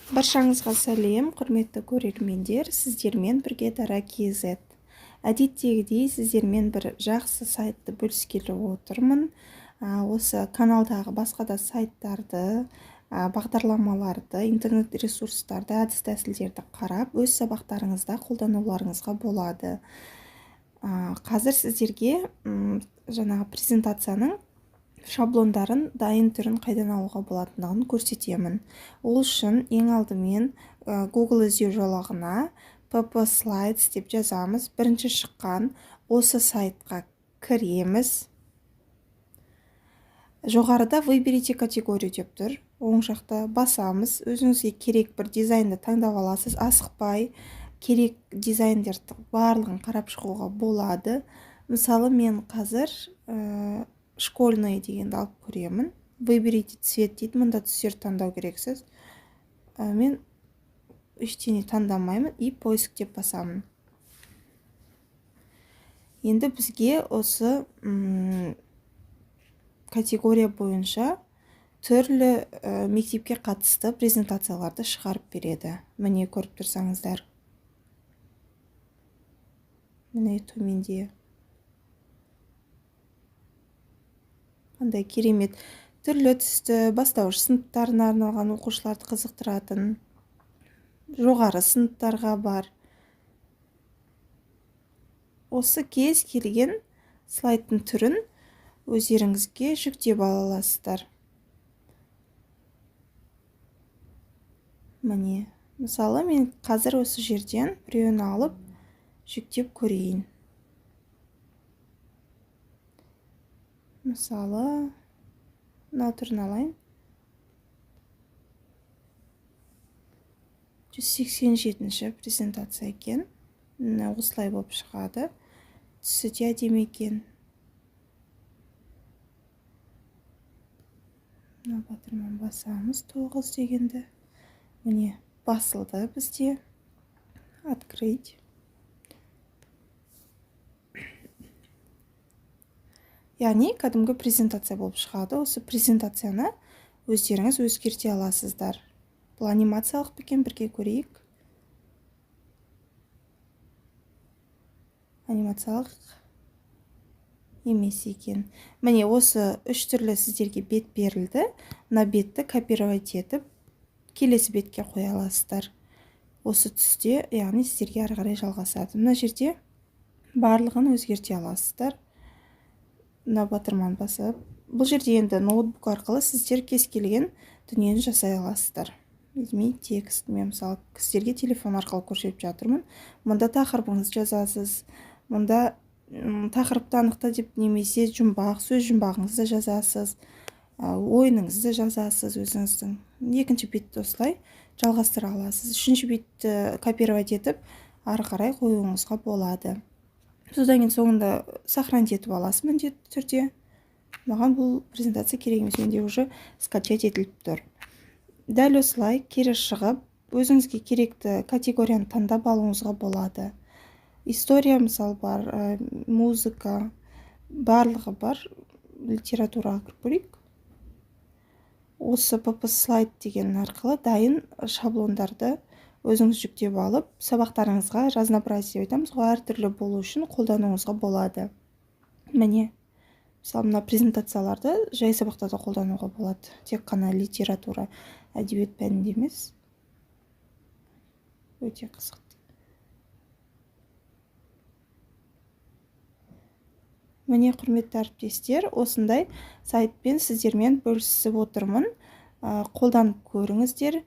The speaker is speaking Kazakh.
Баршаңызға сәлем, құрметті көрермендер, сіздермен бірге Дара KZ. Әдеттегідей сіздермен бір жақсы сайтты бөліскелі отырмын. Осы каналдағы басқа да сайттарды, бағдарламаларды, интернет ресурстарды, әдіс тәсілдерді қарап, өз сабақтарыңызда қолдануларыңызға болады. Қазір сіздерге жаңағы презентацияның шаблондарын, дайын түрін қайдан алуға болатындығын көрсетемін. Ол үшін ең алдымен Google іздеу жолағына PP Slides деп жазамыз. Бірінші шыққан осы сайтқа кіреміз. Жоғарыда «Выберите категорию» деп тұр. Оң жақта басамыз. Өзіңізге керек бір дизайнды таңдап аласыз. Асықпай керек дизайндерді барлығын қарап шығуға болады. Мысалы, мен қазір «Школьный» дегенді алып көремін. «Выберите цвет» дейді. Мында түстерді таңдау керексіз. Мен ештеңе таңдамаймын и «Поиск» деп басамын. Енді бізге осы категория бойынша түрлі мектепке қатысты презентацияларды шығарып береді. Міне, көріп тұрсаңыздар. Міне, төменде қандай керемет түрлі түсті, бастауыш сыныптарына арналған, оқушыларды қызықтыратын, жоғары сыныптарға бар. Осы кез келген слайдтың түрін өздеріңізге жүктеп ала аласыздар. Міне, мысалы, мен қазір осы жерден біреуін алып жүктеп көрейін. Мысалы, мына түрін алайын. 187-ші презентация екен. Міне, осылай болып шығады. Түсі де әдемі екен. Мына батырманы басамыз, 9 дегенді. Міне, басылды бізде. Открыть. Яғни кәдімгі презентация болып шығады. Осы презентацияны өздеріңіз өзгерте аласыздар. Бұл анимациялық па екен, бірге көрейік. Анимациялық емес екен. Міне, осы үш түрлі сіздерге бет берілді. Мына бетті копировать етіп, келесі бетке қоя аласыздар. Осы түсте, яғни сіздерге ары қарай жалғасады. Мына жерде барлығын өзгерте аласыздар. Мына батырманы басып, бұл жерде енді ноутбук арқылы сіздер кез келген дүниені жасай аласыздар. Изменить текст. Мен, мысалы, сіздерге телефон арқылы көрсетіп жатырмын. Мұнда тақырыбыңызды жазасыз. Мұнда тақырыпты анықта деп немесе жұмбақ, сөз жұмбағыңызды жазасыз, ойыныңызды жазасыз өзіңіздің. Екінші бетті осылай жалғастыра аласыз. Үшінші бетті копировать етіп, ары қарай қоюыңызға болады. Содан кейін соңында сохранить етіп аласыз міндетті түрде. Маған бұл презентация керек емес, менде уже скачать етіліп тұр. Дәл осылай кері шығып, өзіңізге керекті категорияны таңдап алуыңызға болады. История, мысалы, бар, музыка, барлығы бар. Литератураға кіріп көрейік. Осы PP слайд деген арқылы дайын шаблондарды өзіңіз жүктеп алып, сабақтарыңызға разнообразие деп айтамыз ғой, әртүрлі болу үшін қолдануыңызға болады. Міне, мысалы, мына презентацияларды жай сабақта да қолдануға болады. Тек қана литература, әдебиет пәнінде емес. Өте қызықты. Міне, құрметті әріптестер, осындай сайтпен сіздермен бөлісіп отырмын. Қолданып көріңіздер.